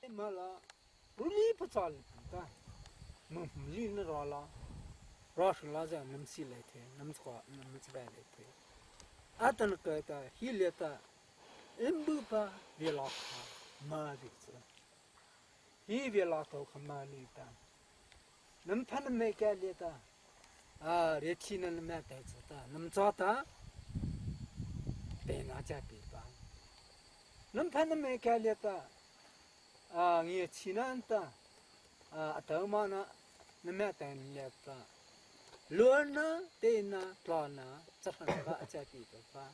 Ma la ruli pachal ta mu li na ra la ra shing la za nam si le the nam chwa nam chwa le the a tan ka ta hi le ta im bu pa ve la kha ma vi chu hi ve la to kha ma li ta nam phan me ka le ta a re thi na ma ta chu ta nam cha ta pe na cha pi pa nam phan me ka le ta ngia china an ta a to ma na na me tan le ta luan na te na tla na chakhan ka a cha pi to pa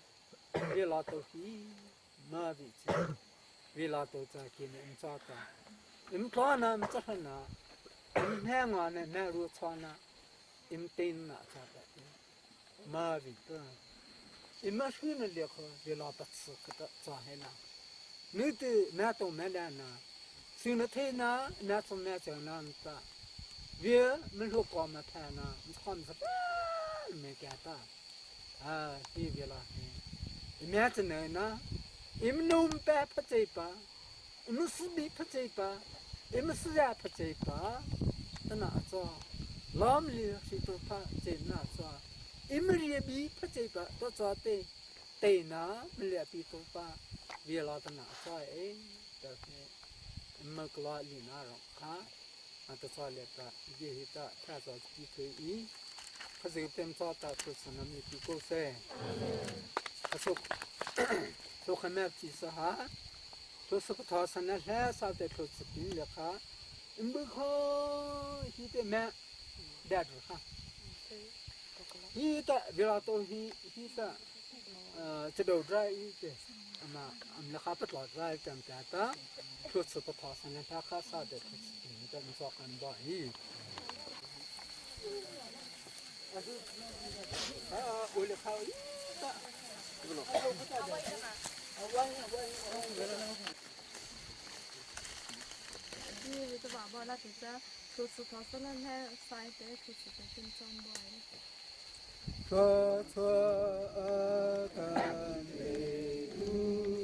vi la to hi ma vi chi vi la to cha ki ne im cha ta im tla na im chakhan na im hne nga ne na ru cha na im tin na cha ta ma vi ta im ma shu na le kho vi la ta tsu ka ta cha he na nu tu na to ma la na su na the na na chung na cha na ta vi mi lu ko ma tha na mi khom sa pa me kya ta a hi vi la he im ya cha na na im num pa pha chei pa im su bi pha chei pa im su ya pha chei pa ta na cho lam li si tu pha chei na cho im ri bi pha chei pa to cho te te na mi le pi tu pa vi la ta na cho e ta he ma kla li na ro kha a ta cho le ta ye hi ta tha cho chi ke i kha zi tem cho ta tu sa na mi pi ko se kha so so kha ma chi sa ha tu sa pa tha sa na hla sa te thu chi pi le kha im bu kho hi te ma da ru ha hi ta vi la to hi hi ta 这都在一个，那么我们还不老在讲讲的，出次不跑上来，他还啥的，你在你说很多咦。啊，我来跑咦的，你这爸爸那就是出次跑上来，他晒的出次的跟装不来。 说错的美如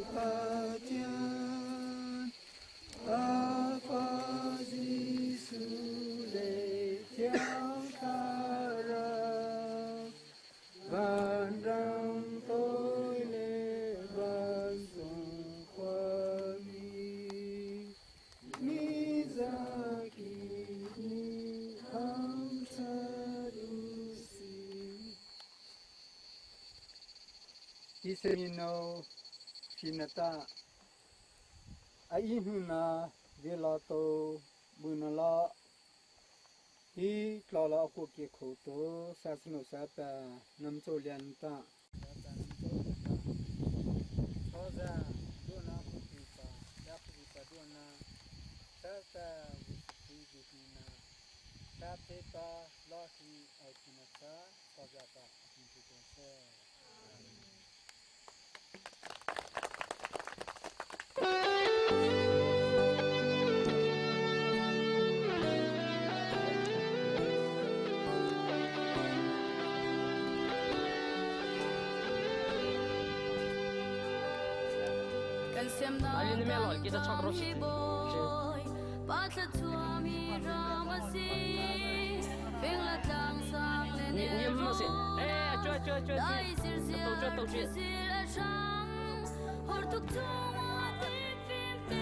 何见？阿爸耶稣来将他人，万人对来万众欢迎，弥撒给你康彻如斯。Isemino Shinata Aihuna Velato Bunala Hi Tlala Aku Ki Khoto Sasno Sapa Namcho Lianta Choza Dona Kupipa Yakupipa Dona Sasa Wikina Tapepa Lasi Akinasa Sojata Akintukonse. Kan semnak kan hi bawi pa thla mi ram a si fing la tlang sang le ne dai sir sir sir a shang hor tuk chung a ti phim te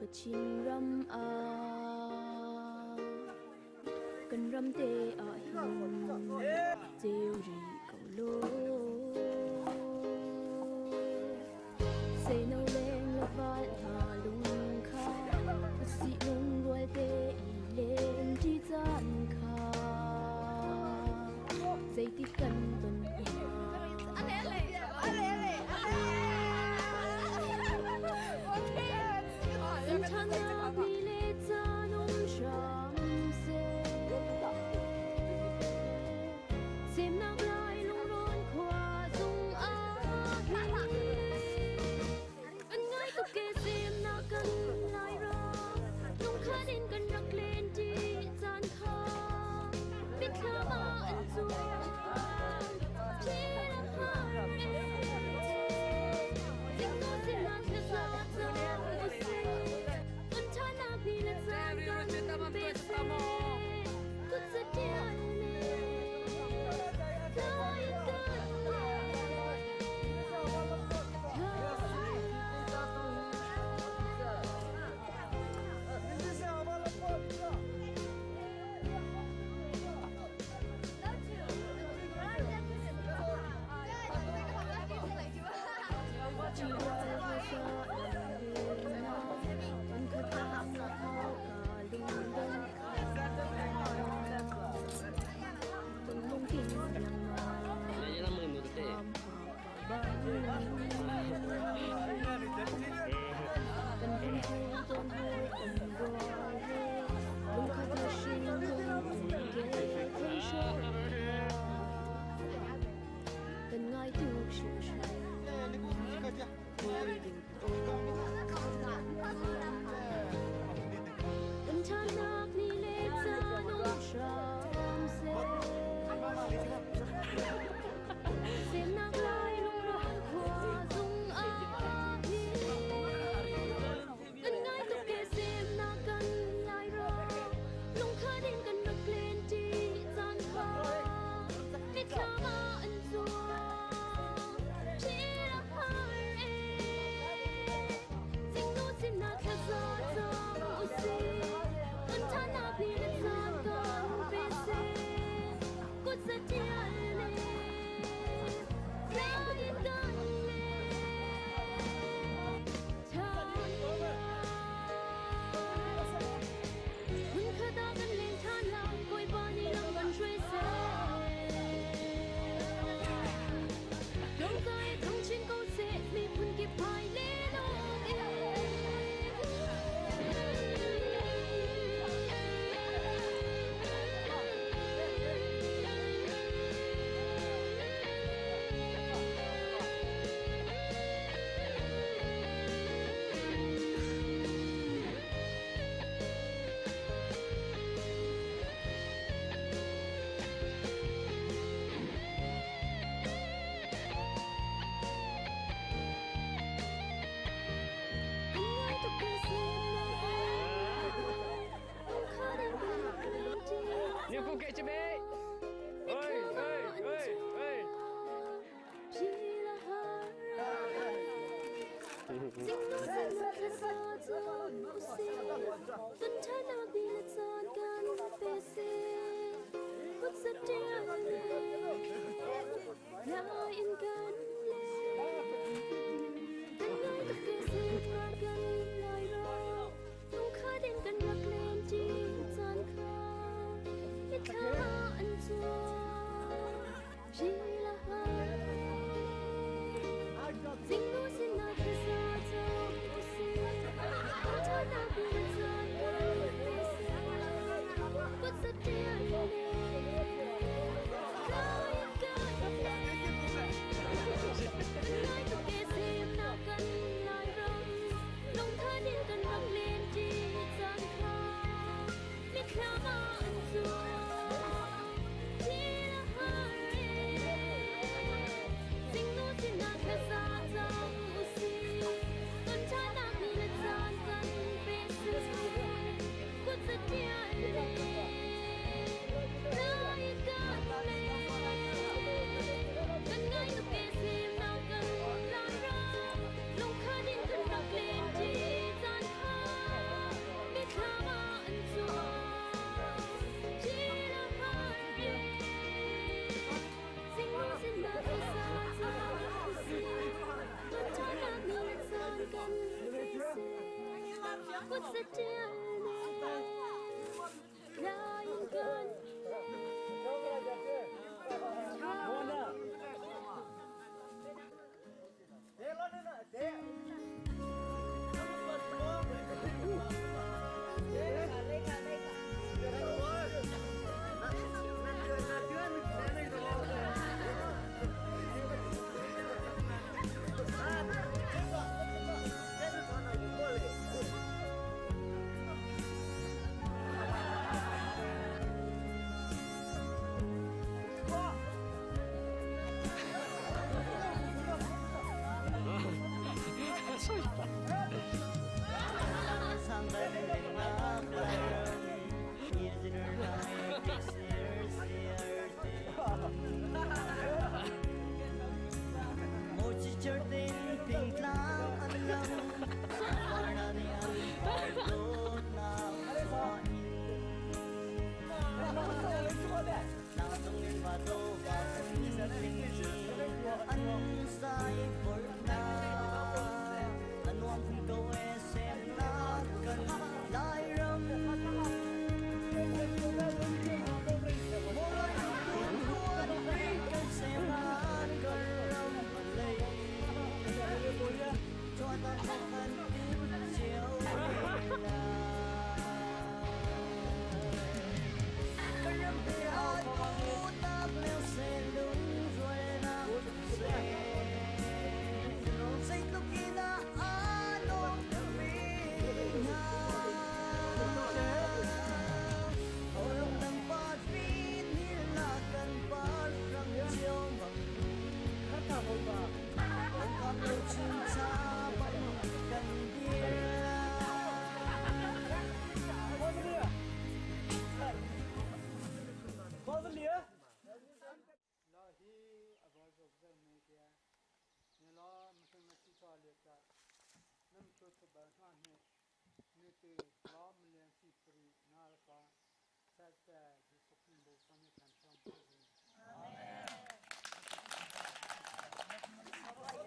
Kachin ram ah kan ram te ah hin ceu rih ko law. Seino leng le val hna lung kha usih lungrual te i len ṭi caan kha zeitik kan ton hnga. Kan ṭhanak ni le caan um hram seh. Semnak lai lungrawn khua zung ah hin kan ngai tuk e semnak kan lai ram lungkhat in kan rak len ṭi caan kha mitthlam ah an cuang thil a har e zingnu sinah thlaza cang usih kan ṭhanak ni le caan kan pe seh kut zatial le tlai kan le. Kan ngai tuk hringhran. Kan ṭhanak ni le caan um hram seh. Semnak lai lungrawn khua zung ah hin. Kan ngai tuk e semnak kan lai ram. Lungkhat in kan rak len ṭi caan kha. Mitthlam ah an cuang. Thil a har e. Zingnu sinah thlaza cang usih. Kan ṭhanak ni le caan kan pe seh. Kut zatial le tlai in kan le. Ṭhan lai. Hmunkhat ah kan leng ṭhan lai. Bawipa nih lam kan hruai seh. Lungkai thang chin ko seh. Miphun kip hmai len awk e. Kan ngai tuk ke semnak lungkhat in kan rak len ṭi Ni ku ke chebe. Oi, oi, oi, oi. Thil a har Zingnu sinah thlaza cang usih. Kan ṭhanak ni le caan kan pe seh. Kut zatial le lai in kan len. Kan ngai tuk ke semnak kan lai ram. Lungkhat in kan rak len ṭi caan kha. Mitthlam ah an cuang. Thil a har Zingnu sinah thlaza cang usih. Kan ṭhanak ni le caan kan pe seh. Kut zatial le tlai in kan len. Kan ngai tuk e semnak kan lai ram. Lungkhat in kan rak len ṭi caan kha. Mitthlam ah an cuang. Thil a har e. Zingnu sinah thlaza cang usih. Kan ṭhanak ni le caan kan pe seh. Kut zatial le tlai in kan len. Kan ngai tuk e semnak kan lai ram. Lungkhat in kan rak len ṭi caan kha.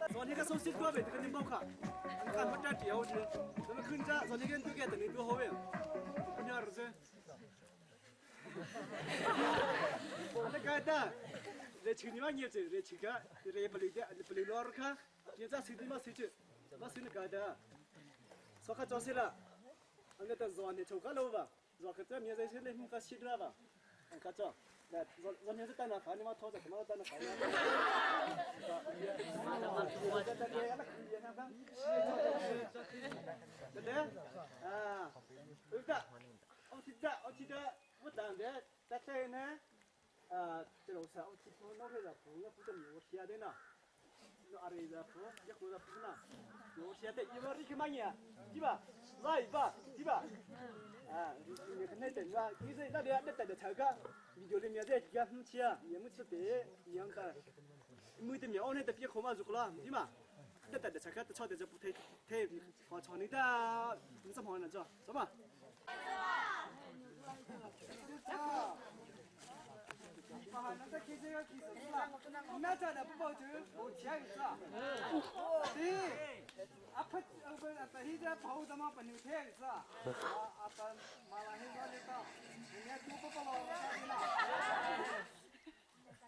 昨天个手机多呗，这个你冇看，你看不占掉去，咱们看着昨天跟对个等你多好呗，你儿子，那个的，来请你们儿子，来请个，来不来的，不来老二看，你这手机嘛手机，嘛手那个的，说看着谁了？俺那的昨天抽个了吧，昨个这面在谁来你个西了吧？俺看着。来，昨昨天是带那饭，你妈掏着，他妈带那饭。对对，啊，对的，我记得，我记得，我当的，在这呢，啊，这楼上我记得那个是不，不是牛皮的呢，那阿里的不，也或者不是呢，牛皮的，因为你去买呢，对吧？来吧，对吧？啊，你你那等着，你是那里那等着炒个。你就里面在家很吃啊，也没吃的，两个，没得苗呢，得别喝嘛就好了，对嘛？那得得吃个，得吃的就不太太好吃你的，你怎么能做？走吧。那咱的不保证，我钱是吧？对，阿婆阿婆阿婆现在跑的嘛不牛钱是吧？阿婆马来西亚的，人家都不不老了。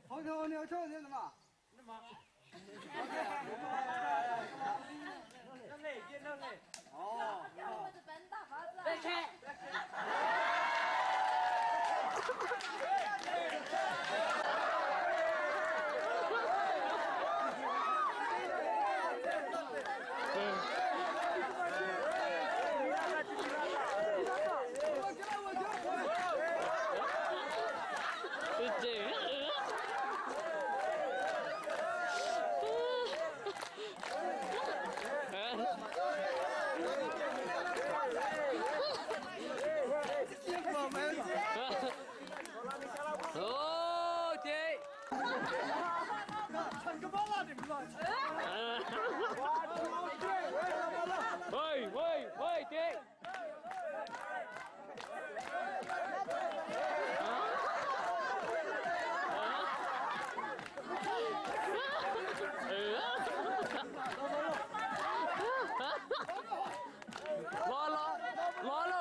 好头你要跳的嘛？那嘛。哦。来吃。喂喂喂，姐！来了来喽！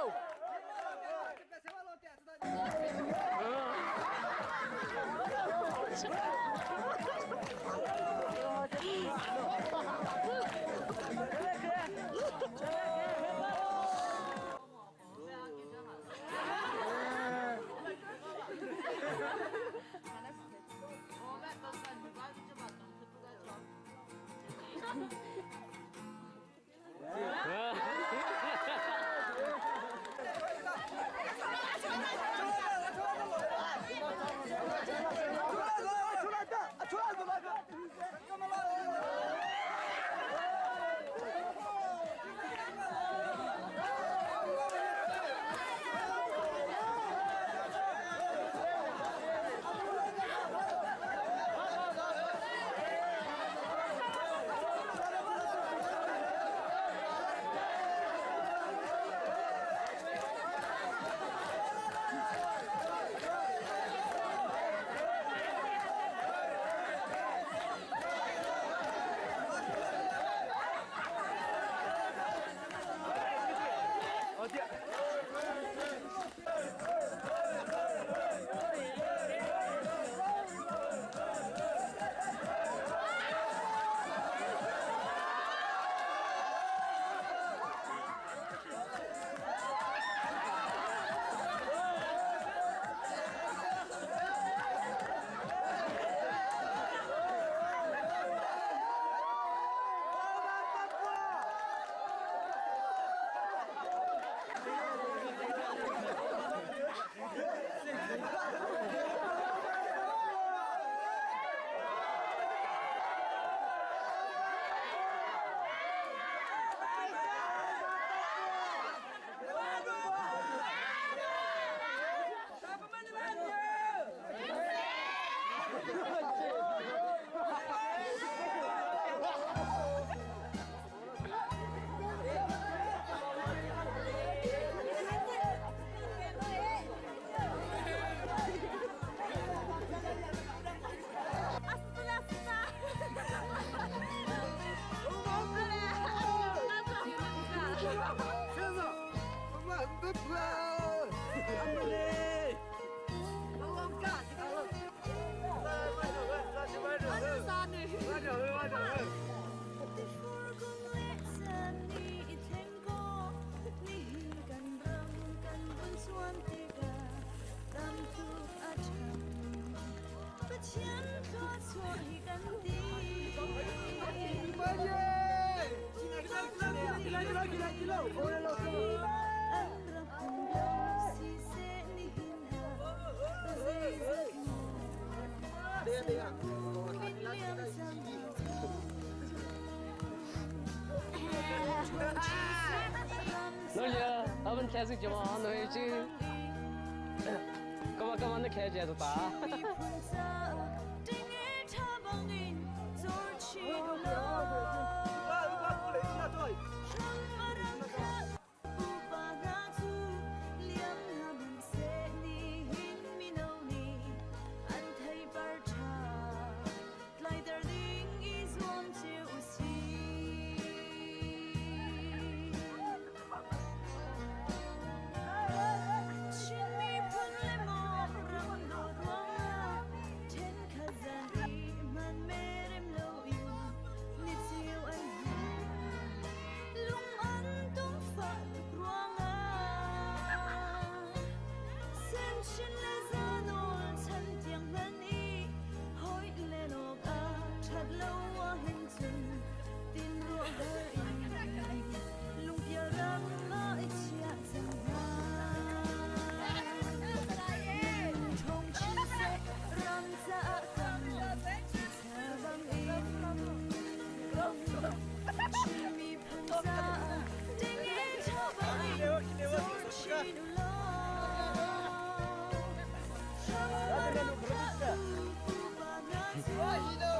开始就往那就，干嘛干嘛那开始就打。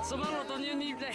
什么路都你你来。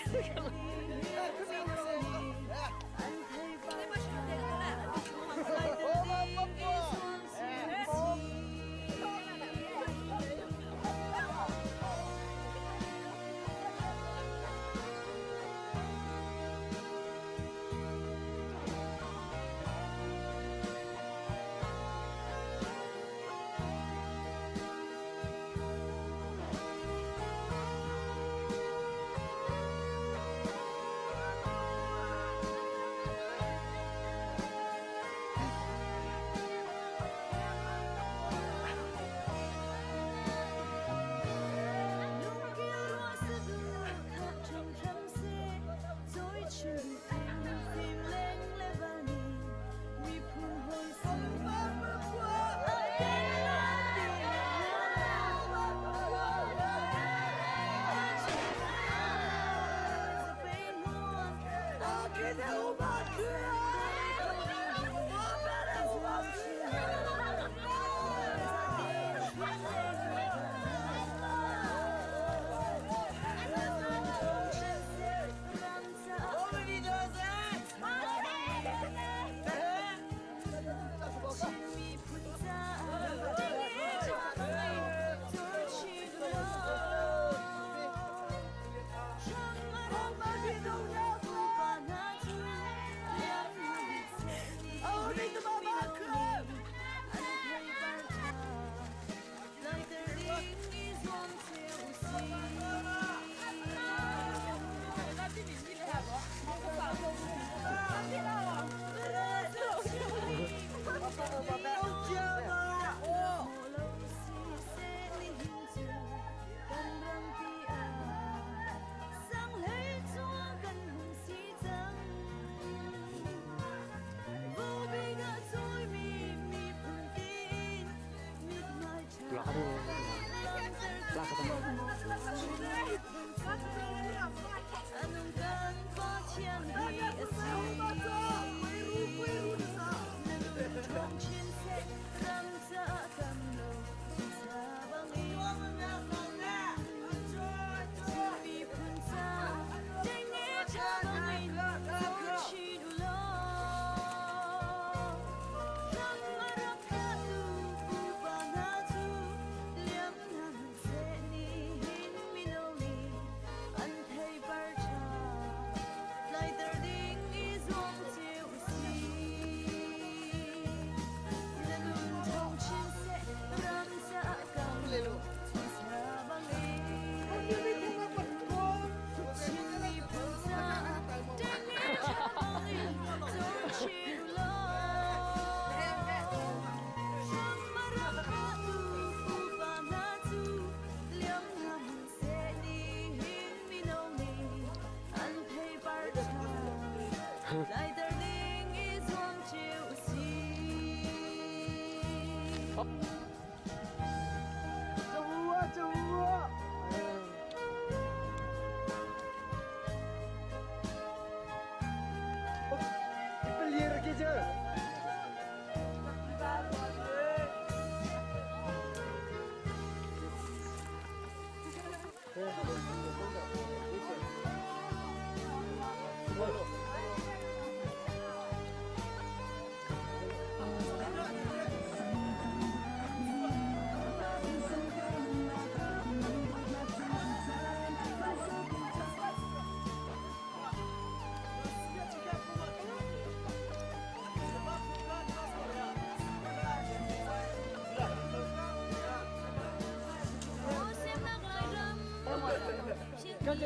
Kan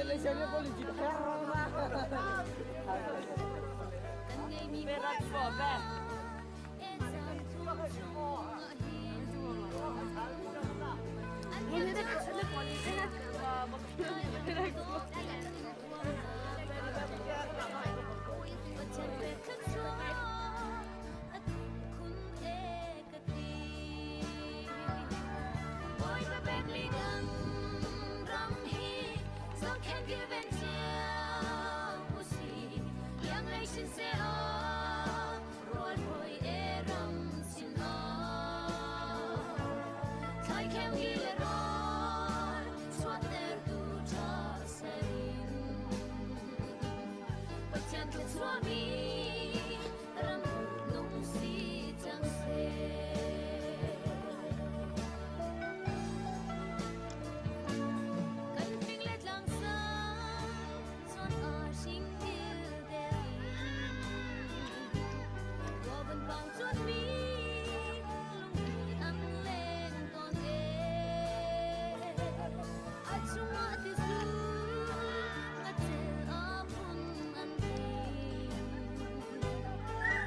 ngeimi phaisa e caan thum chungah hin an Pathian pek thluachuah a khun e ka ti. Bawipa pek li kan ram hi zohkhenh kilven cio usih. Ianglei sin seh aw rawl hawi e ram sin aw. Thlaikheu hi le rawl chuahtertu ṭha ser in. Pathian thluachuahmi ram nung si cang seh. Kan fing le tlang sang chuan a hring dil del in. Rua van pang chuan mi lungpi an leng tawn e. A chungah tizu ngacel a phun an thei.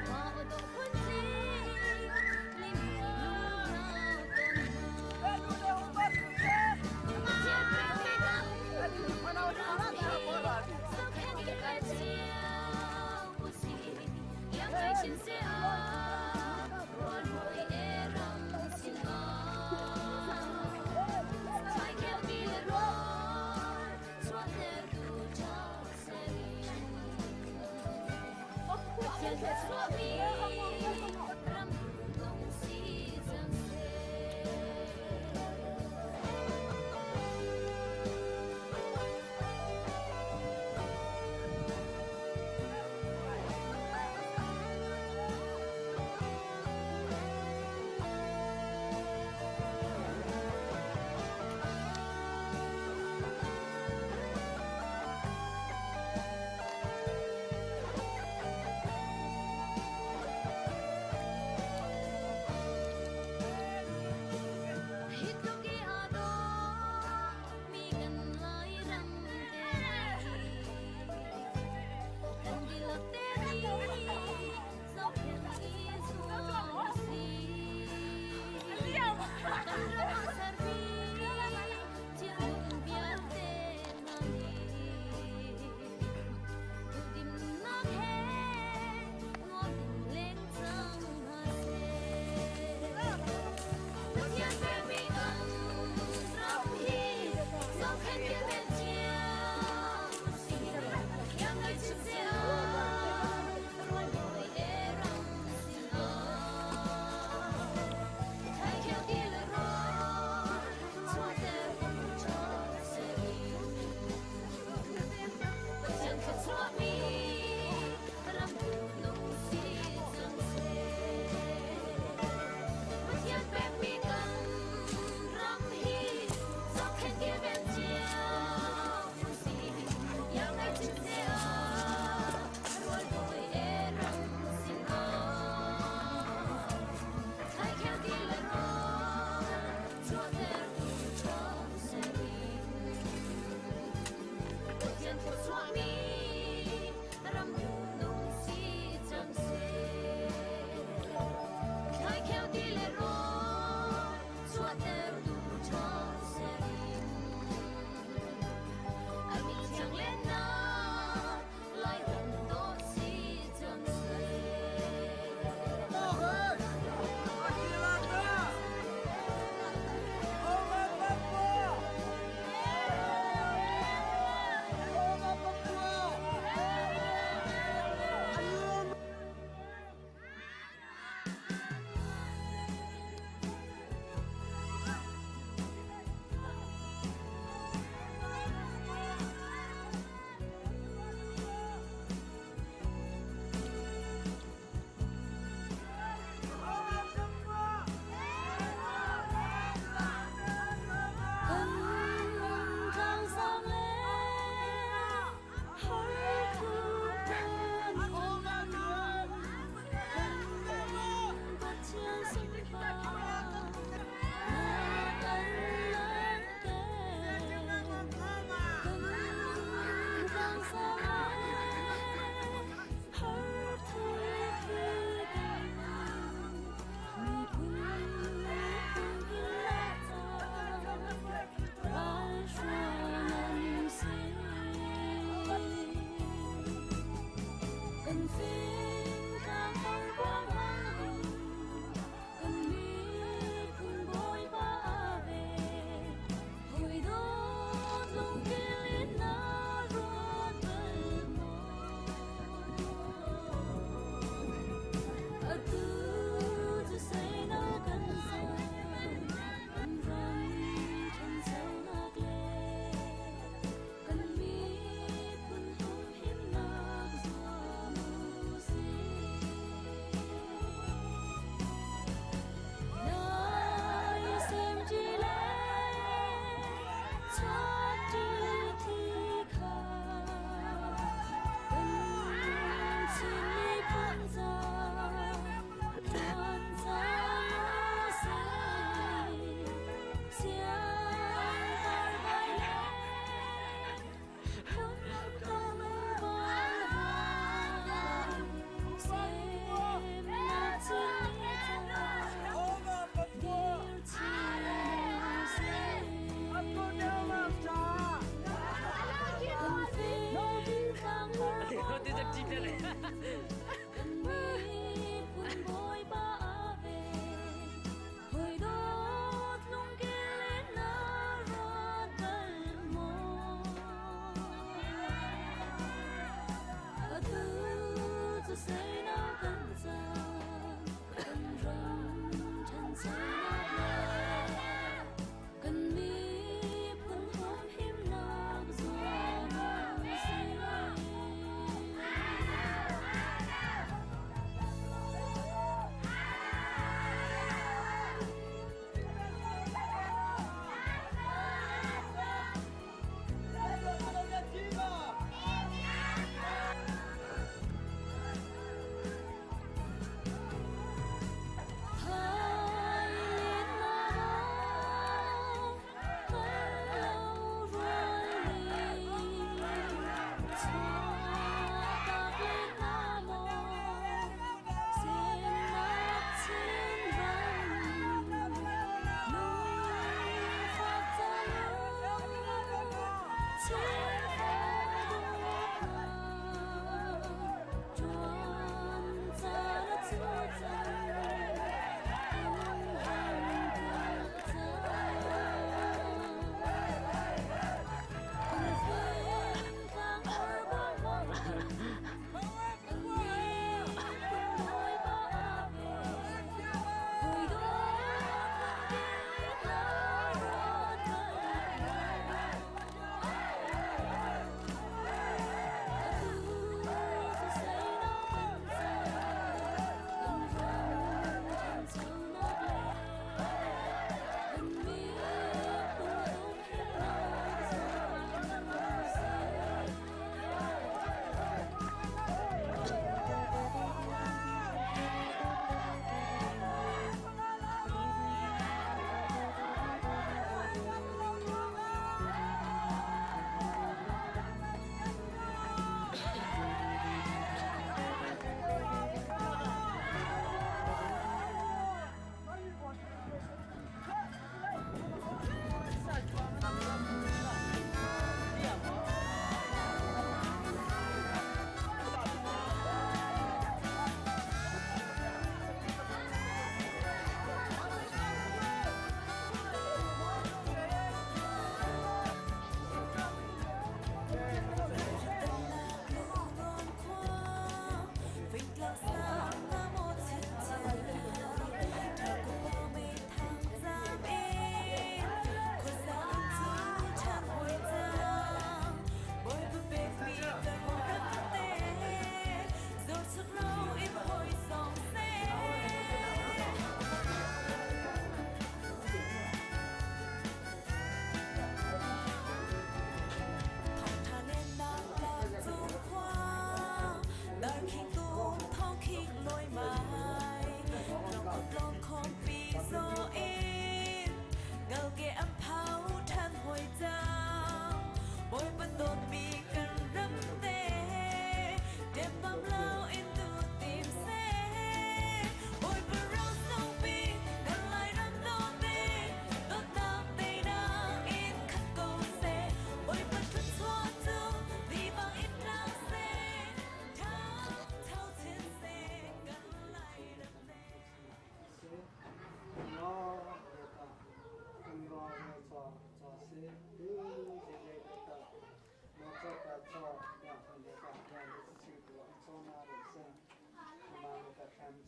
Mah aw dawh phun tling leimi lungnau tawn hna. Pathian pek mi dang ram hi zohkhenh kilven cio usih. Iangngei chin seh aw rawl hawi e ram sin aw. Thlaikheu mi le rawl chuahtertu ṭha ser in. Pathian thluachuahmi ram nung si cang seh.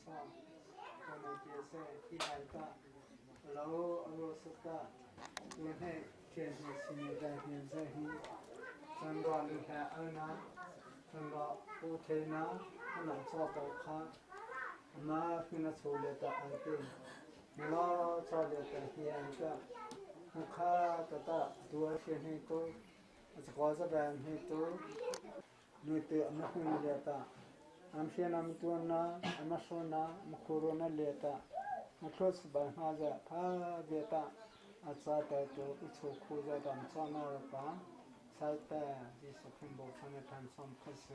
Sa ko ne te se i hai ta lo ro sa ta tu he tian he si ne da he za hi chan ro lu ha a na chan ro u the na na cha to kha ma fi na chu le ta a te lo cha le ta hi an ta kha ta ta tu a she he to kwa za ba he to nu te ama hu le ta am she nam tu na ama so na am khuro na le ta ma thos ba ma za pha be ta a cha ta to u chu khu za dam cha na ra pa sa ta ji su khun bo cha na than som kha se.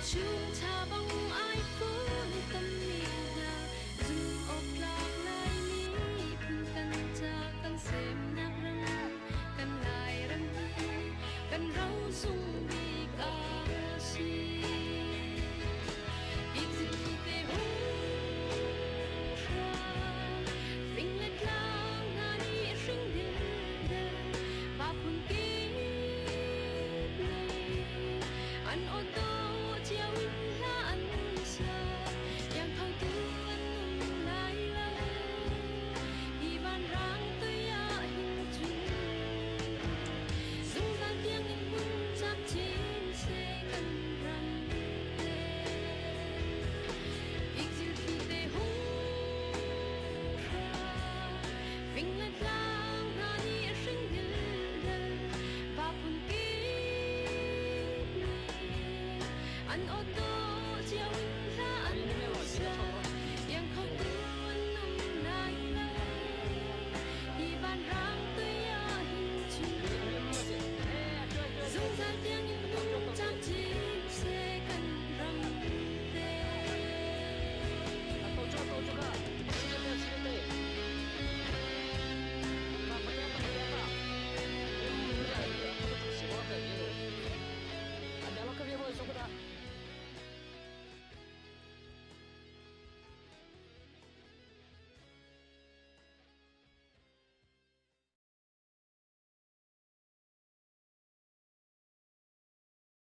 Chung cha bang ai phu.